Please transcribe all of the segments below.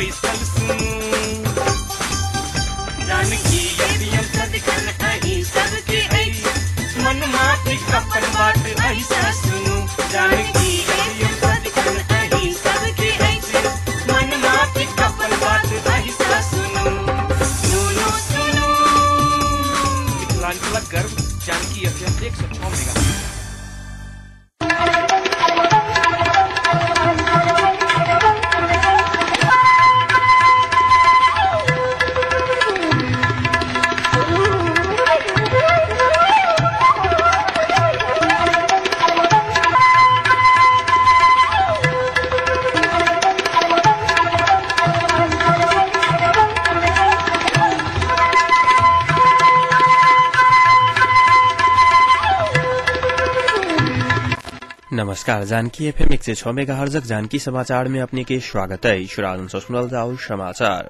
बैसल सुनू। जानकी एफएम सदिखन अहीं सबके अछि, मन माफिक अपन बात अहीं सुनू। जानकी एफएम सदिखन अहीं सबके अछि, मन माफिक अपन बात अहीं सुनू। सुनू सुनू मिथिलांचलक गर्व जानकी एफएम 106 मेगा। नमस्कार, जानकी एफएम 106 मेगाहर्जक जानकी समाचार में अपने के स्वागत है। सुनल जाओ समाचार।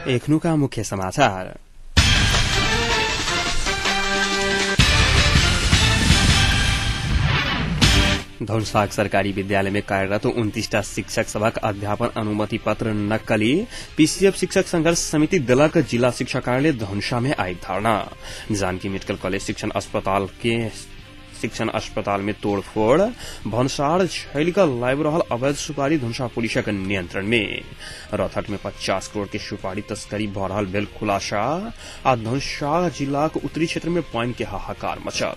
एखनुका मुख्य समाचार। धनुषाक सरकारी विद्यालय में कार्यरत 29टा शिक्षक सभक अध्यापन अनुमति पत्र नक्कली। पीसीएफ शिक्षक संघर्ष समिति दलक जिला शिक्षा कार्यालय धनुषा में आई धारणा। जानकी मेडिकल कॉलेज शिक्षण अस्पताल के शिक्षण अस्पताल में तोड़फोड़। भन्सार छैल कऽ लाबि रहल अवैध सुपारी धनुषा पुलिसक नियंत्रण में। रौतहट में 50 करोड़ के सुपारी तस्करी भऽ रहल भेल खुलासा। आ धनुषा जिलाक उत्तरी क्षेत्र में पानि के हाहाकार मचल।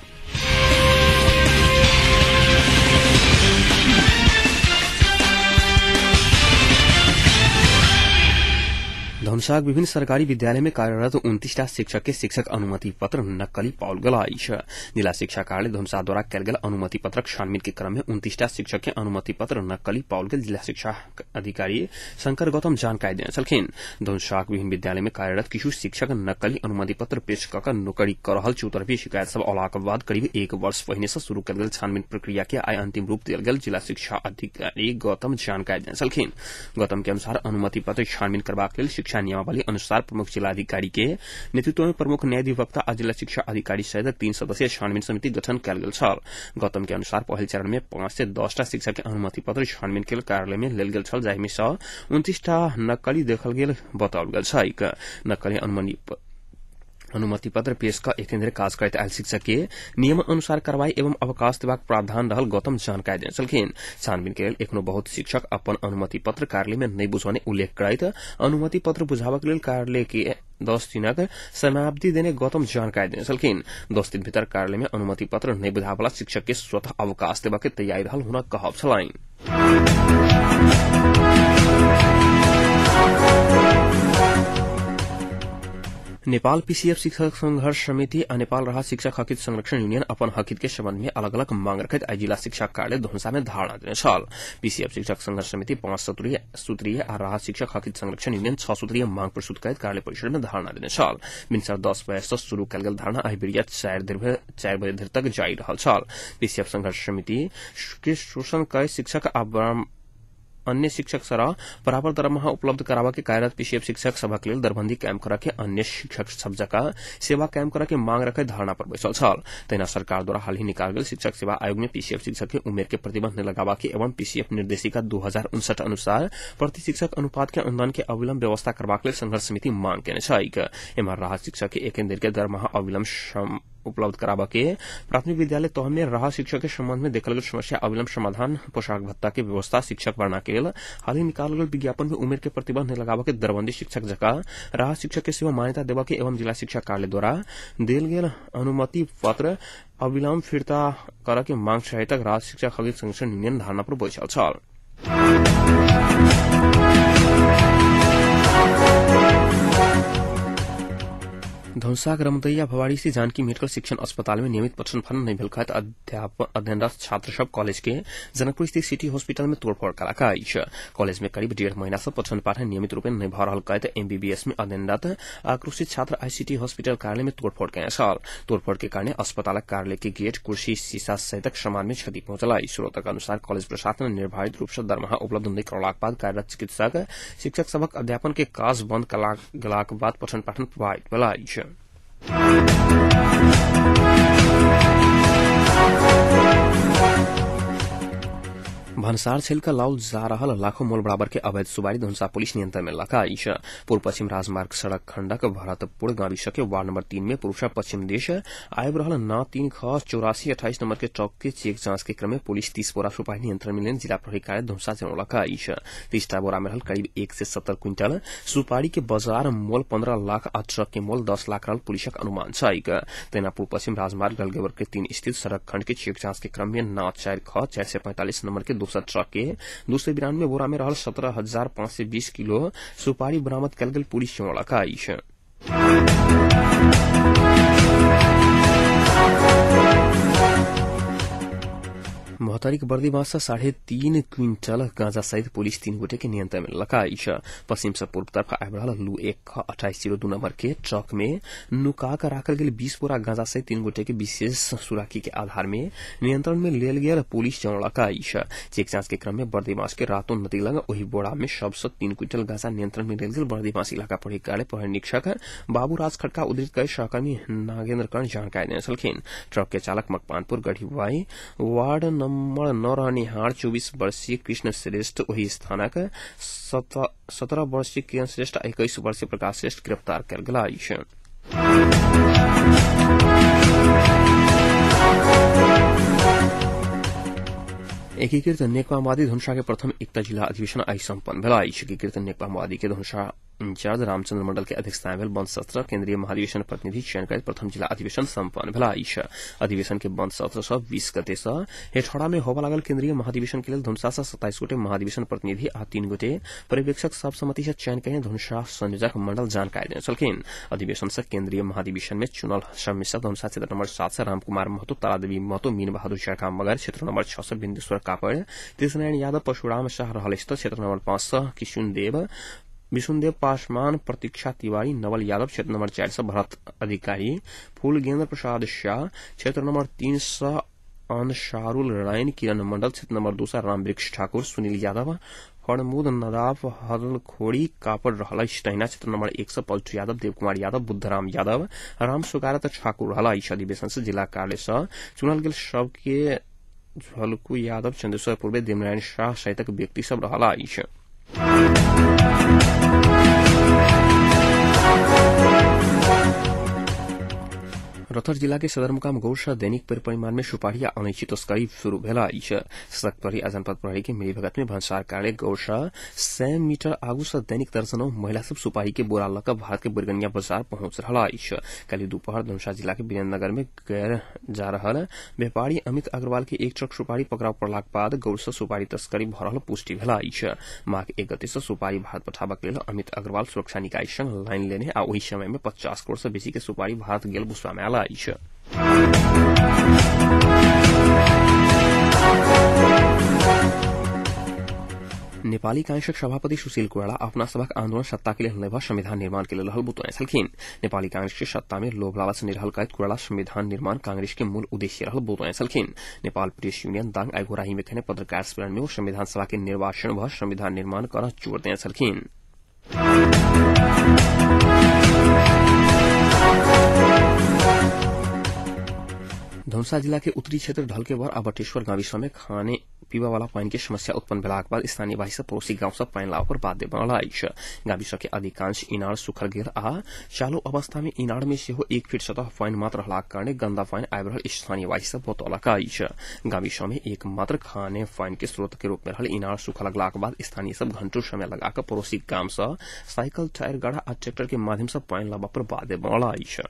धनुषाक विभिन्न सरकारी विद्यालय में कार्यरत 29टा शिक्षक के शिक्षक अनुमति पत्र नक्कली पाओल गेल अछि। जिला शिक्षा कार्यालय धनुषा द्वारा कयल गेल अनुमति पत्रक छानबीन के क्रम में 29टा शिक्षक के अनुमति पत्र नक्कली पाओल गेल जिला शिक्षा अधिकारी शंकर गौतम जानकारी देने छलखिन। धनुषाक विभिन्न विद्यालय में कार्यरत किछु शिक्षक नक्कली अनुमति पत्र पेश कऽ कऽ नौकरी कऽ रहल चौतरफी शिकायत सब अयलाक बाद करीब 1 वर्ष पहिने से शुरू कयल गेल छानबीन प्रक्रिया के आइ अंतिम रूप देल गेल जिला शिक्षा अधिकारी गौतम जानकारी देने छलखिन। गौतम के अनुसार अनुमति पत्र छानबीन करबाक लेल शिक्षा नियमावली अनुसार प्रमुख जिलाधिकारी के नेतृत्व में प्रमुख न्यायाधिवक्ता आ जिला शिक्षा अधिकारी सहित 3 सदस्यीय छानबीन समिति गठन कयल गेल छल। गौतम के अनुसार पहिल चरण में 5 से 10टा शिक्षक के अनुमति पत्र छानबीन के कार्यालय में लेल गेल छल, जाहि में सँ 29टा नक्कली देखल गेल बताओल गेल छैक। नक्कली अनुमति पत्र पेश कऽ एखन धरि काज करैत आयल शिक्षक के नियम अनुसार कार्रवाई एवं अवकाश देबाक प्रावधान रहल गौतम जानकारी देने छलखिन। छानबीन के लेल एखनो बहुत शिक्षक अपन अनुमति पत्र कार्यालय में नहि बुझौने उल्लेख करैत अनुमति पत्र बुझाबक लेल कार्यालय के 10 दिनक समाप्ति देने गौतम जानकारी देने छलखिन। 10 दिन भीतर कार्यालय में अनुमति पत्र नहि बुझाबला शिक्षक के स्वतः अवकाश देबाक तैयारी रहल हुनक कहब छलनि। नेपाल पीसीएफ शिक्षक संघर्ष समिति आ नेपाल राहत शिक्षक हकित संरक्षण यूनियन अपन हकित के संबंध में अलग अलग मांग रखैत आइ जिला शिक्षा कार्यालय धनुषा में धारणा देने छल। पीसीएफ शिक्षक संघर्ष समिति 5 सूत्रीय आ राहत शिक्षक हकित संरक्षण यूनियन 6 सूत्रीय मांग प्रस्तुत करैत कार्यालय परिसर में धारणा देने छल। भिनसर 10 बजे से शुरू कयल गेल धारणा आइ बेरिया 4 बजे धरि तक जारी रहल छल। पीसीएफ संघर्ष समिति के शोषण कय शिक्षक आ अन्य शिक्षक सरा बराबर दरमाहा उपलब्ध कराबा के कार्यरत पीसीएफ शिक्षक सभक लेल दरबंदी कायम करऽ के अन्य शिक्षक सब जकाँ सेवा कायम करऽ के मांग रखैत धारणा पर बैसल छल। तहिना सरकार द्वारा हाल ही निकाल गेल शिक्षक सेवा आयोग में पीसीएफ शिक्षक के उमेर के प्रतिबंध लगाबा के एवं पीसीएफ निर्देशिका 2059 अनुसार प्रति शिक्षक अनुपात के अनुदान के अविलंब व्यवस्था करबाक लेल संघर्ष समिति मांग केने छैक। एम्हर राहत शिक्षक के एखन धरि के दरमाहा अविलंब उपलब्ध कराबा के प्राथमिक विद्यालय तह में राहत शिक्षक के संबंध में देखल गेल समस्या अविलंब समाधान, पोशाक भत्ता के व्यवस्था, शिक्षक भर्ना के लेल हाल ही निकालल गेल विज्ञापन में उमेर के प्रतिबंध लगाबा के दरबंदी शिक्षक जकाँ राहत शिक्षक के सेवा मान्यता देबा के एवं जिला शिक्षा कार्यालय द्वारा देल गेल अनुमति पत्र अविलंब फिर्ता करऽ के मांग सहित राहत शिक्षक हकित संरक्षण यूनियन धारणा पर बैसल छल। धनुषाक रमदैया भवारी से जानकी मेडिकल शिक्षण अस्पताल में नियमित पठन पाठन नहि भेल कहैत अध्ययनरत छात्र सब कॉलेज के जनकपुर स्थित सिटी हॉस्पिटल में तोड़फोड़ कयलक अछि। कॉलेज में करीब 1.5 महीना से पठन पाठन नियमित रूपे नहि भऽ रहल कहैत एमबीबीएस में अध्ययनरत आक्रोशित छात्र आइ सिटी हॉस्पिटल कार्यालय में तोड़फोड़ कयने छल। तोड़फोड़ के कारण अस्पतालक कार्यालय के गेट, कुर्सी, शीशा सहितक सामान में क्षति पहुंचल अछि। स्रोतक अनुसार कॉलेज प्रशासन निर्धारित रूप से दरमाहा उपलब्ध नहि करौलाक बाद कार्यरत चिकित्सक शिक्षक सभक अध्यापन के काज बंद गेलाक बाद पठन पाठन प्रभावित भेल अछि। भन्सार छेलका लाउल जा रहल लाखों मोल बराबर के अवैध सुपारी धनुषा पुलिस नियंत्रण में लगा अछि। पूर्व पश्चिम राजमार्ग सड़क खंडक भरतपुर गाविस के वार्ड नंबर 3 में पुरुषा पश्चिम देश आबि रहल 9 3 ख 84 28 नंबर के ट्रक के चेक जांच के क्रम में पुलिस 30 बोरा सुपारी नियंत्रण में लेने जिला प्रहरी कार्यालय धनुषा जनौलक अछि। 30 टा बोरा में रहल करीब 170 क्विंटल सुपारी के बाजार मोल 15 लाख आ ट्रक के मोल 10 लाख रहल पुलिसक अनुमान छैक। तहिना पूर्व पश्चिम राजमार्ग गलगेवर के 3 स्थित सड़क खंड के चेक जांच के क्रम में 9 4 ख 445 नंबर के दोसर ट्रक के 292 बोरा में रहल 17,520 किलो सुपारी बरामद कयल गेल पुलिस जनौलक अछि। महोत्तरीक बर्दीबास से 3.5 क्विंटल गांजा सहित पुलिस 3 गोटे के नियंत्रण में लगा अछि। पश्चिम से पूर्व तरफ आबि रहल लू 1 ख 2802 नंबर के ट्रक में नुका कर राखल गेल 20 बोरा गांजा सहित 3 गोटे के विशेष सुराकी के आधार में नियंत्रण में लेल गेल पुलिस जनौलक अछि। चेक जांच के क्रम में बर्दीबास के रातो नदी लग ओहि बोरा में सबसँ 3 क्विंटल गांजा नियंत्रण में लेल गेल बर्दीबास इलाका प्रहरी कार्यालय प्रहरी निरीक्षक बाबूराज खड़का उद्धृत कई सहकर्मी नागेन्द्र कर्ण जानकारी देने छलखिन। ट्रक के चालक मकवानपुर गढ़ीवाई वार्ड नंबर 9 रहनिहार 24 वर्षीय कृष्ण श्रेष्ठ ओहि स्थानक 17 वर्षीय किरण श्रेष्ठ आ 21 वर्षीय प्रकाश श्रेष्ठ गिरफ्तार कयल गेल अछि। एकीकृत नेकपा माओवादी धनुषा के प्रथम एकता जिला अधिवेशन आइ सम्पन्न भेल अछि। एकीकृत नेकपा माओवादी के धनुषा इंचार्ज रामचंद्र मंडल के अध्यक्षता में भेल बंद सत्र केंद्रीय महाधिवेशन प्रतिनिधि चयन करैत प्रथम जिला अधिवेशन सम्पन्न भेल अछि। अधिवेशन के बंद सत्र सँ 20 गते सँ हेठौड़ा में होबय लागल केंद्रीय महाधिवेशन के लेल धनुषा सँ 27 गोटे महाधिवेशन प्रतिनिधि आ 3 गोटे पर्यवेक्षक सर्वसम्मति से चयन कयने धनुषा संयोजक मंडल जानकारी देने छलखिन। अधिवेशन से केंद्रीय महाधिवेशन में चुनल समिति धनुषा क्षेत्र नंबर 7 से रामकुमार महतो, तारादेवी महतो, मीन बहादुर चरखा मगर, क्षेत्र नंबर 6 से बिंदेश्वर कापड़, तीर्थनारायण यादव, परशुराम शाह रहल अछि। क्षेत्र नंबर 5 से किशुनदेव विष्णुदेव पासवान, प्रतीक्षा तिवारी, नवल यादव, क्षेत्र नंबर 4 से भरत अधिकारी, फूलगेंद्र प्रसाद शाह, क्षेत्र नंबर 3 से अंशारुल रायन, किरण मंडल, क्षेत्र नंबर 2 से रामवृक्ष ठाकुर, सुनील यादव, फरमुद नदाफ हलखोड़ी कापड़ रहल अछि। तहिना क्षेत्र नंबर 1 से पलटू यादव, देवकुमार यादव, बुद्धराम यादव, राम सुकारत ठाकुर रहल अछि। अधिवेशन से जिला कार्यालय से चुनल गेल सबके झलकू यादव, चंद्रेश्वर पूर्वे, देवनारायण शाह सहितक व्यक्ति सब रहल अछि। रौतहट जिला के सदरमुकाम गौरसा दैनिक परिमाण में सुपारी आ अनिश्चित तस्करी शुरू भेल अछि। सड़क प्रहरी आ जनपद प्रहरी के मिलीभगत में भन्सार कार्यालय गौरसा 100 मीटर आगू से दैनिक दर्जनों महिला सब सुपारी के बोरा लऽ कऽ भारत के बैरगनिया बाजार पहुंच रहल अछि। काल्हि दुपहर धनुषा जिला के वीरेन्द्रनगर में गैर जा रहल व्यापारी अमित अग्रवाल के एक ट्रक सुपारी पकड़ाव पड़लाक बाद गौरसा सुपारी तस्करी भऽ रहल पुष्टि भेल अछि। माघ 1 गते से सुपारी भारत पठाबक लेल अमित अग्रवाल सुरक्षा निकाय संग लाइन लेने आ ओहि समय में 50 करोड़ से बेसी के सुपारी भारत गेल बुझबा में आयल अछि। नेपाली कांग्रेसक सभापति सुशील कोइराला अपना सभक आंदोलन सत्ता के लेल नहि भऽ संविधान निर्माण के लेल रहल बतौने छलखिन। नेपाली कांग्रेस के सत्ता में लोभ लालच नहि रहल कहैत कोइराला संविधान निर्माण कांग्रेस के मूल उद्देश्य रहल बतौने छलखिन। नेपाल प्रेस यूनियन दाङ आइ घोराही में खेने पत्रकार सम्मेलन में ओ संविधान सभा के निर्वाचन भऽ संविधान निर्माण करऽ जोर देने छलखिन। धनुषा जिला के उत्तरी क्षेत्र ढलकेवर आ बटेश्वर गाविस में खाने पीबा वाला पानी के समस्या उत्पन्न भेलाक बाद स्थानीय वासी सब पड़ोसी गांव से पानि लाबऽ पर बाध्य बनल अछि। गाविस के अधिकांश इनार सुखल गेल आ चालू अवस्था में इनार में सेहो 1 फीट सतह पानि मात्र रहलाक कारणे गंदा पानि आबि रहल स्थानीय वासी सब बतौलक अछि। गाविस में एकमात्र खाने पानि के स्रोत के रूप में रहल इनार सुखऽ लगलाक बाद स्थानीय सब घंटों समय लगा कऽ पड़ोसी गाम से साइकिल, टायर गाड़ा आ ट्रैक्टर के माध्यम से पानि लाबऽ पर बाध्य बनल अछि।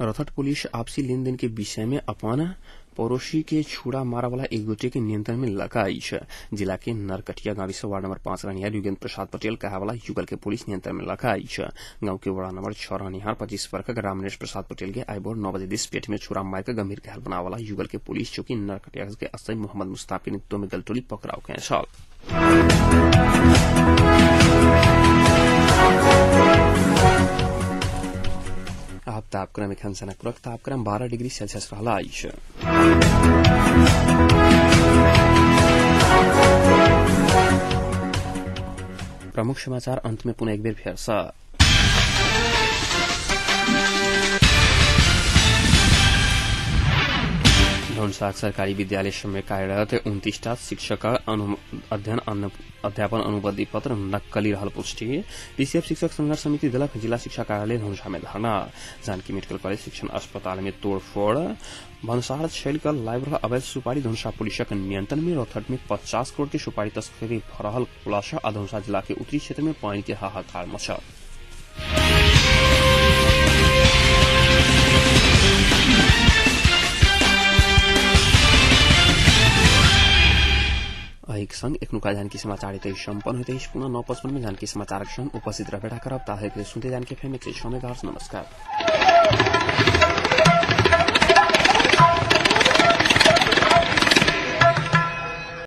रौतहट पुलिस आपसी लेनदेन के विषय में अपन पड़ोसी के छुरा मारा वाला एक गोटे के नियंत्रण में लगा अछि। जिला के नरकटिया गांव से वार्ड नंबर 5 रहनिहार युगेंद्र प्रसाद पटेल कहा वाला युगल के पुलिस नियंत्रण में लगा अछि। गांव के वार्ड नंबर 6 रहनिहार 25 वर्षक रामनेश प्रसाद पटेल के आइ भोर 9 बजे दिस पेट में छुरा मार के गंभीर घायल बना वाला युगल के पुलिस चौकी नरकटिया के एसआई मोहम्मद मुस्ताक के नेतृत्व में गलटोली पकड़ाव केने छल। आब तापक्रम एखन जनकपुरक तापक्रम 12 डिग्री सेल्सियस रहल अछि। प्रमुख समाचार अंत में पुनः एक बेर फेर सँ। धनुषाक सरकारी विद्यालय में कार्यरत 29 टा शिक्षक अध्ययन अध्यापन अनुमति पत्र नक्कली रहल पुष्टि। पीसीएफ शिक्षक संघर्ष समिति देलक जिला शिक्षा कार्यालय धनुषा में धरना। जानकी मेडिकल कॉलेज शिक्षण अस्पताल में तोड़फोड़। भन्सार छैल कर लाइव रहल अवैध सुपारी धनुषा पुलिसक नियंत्रण में। रौतहट में 50 करोड़ के सुपारी तस्करी भ रहल खुलासा। आ धनुषा जिला के उत्तरी क्षेत्र में पानी के हाहाकार मचल। एक संग एखनुका जानकी समाचार एतै सम्पन्न होइत अछि। पुनः 9:55 में जानकी समाचारक संग उपस्थित रहबे करब। ताहि सुनते जानकी एफएम 106 मेगाहर्ट्ज। नमस्कार।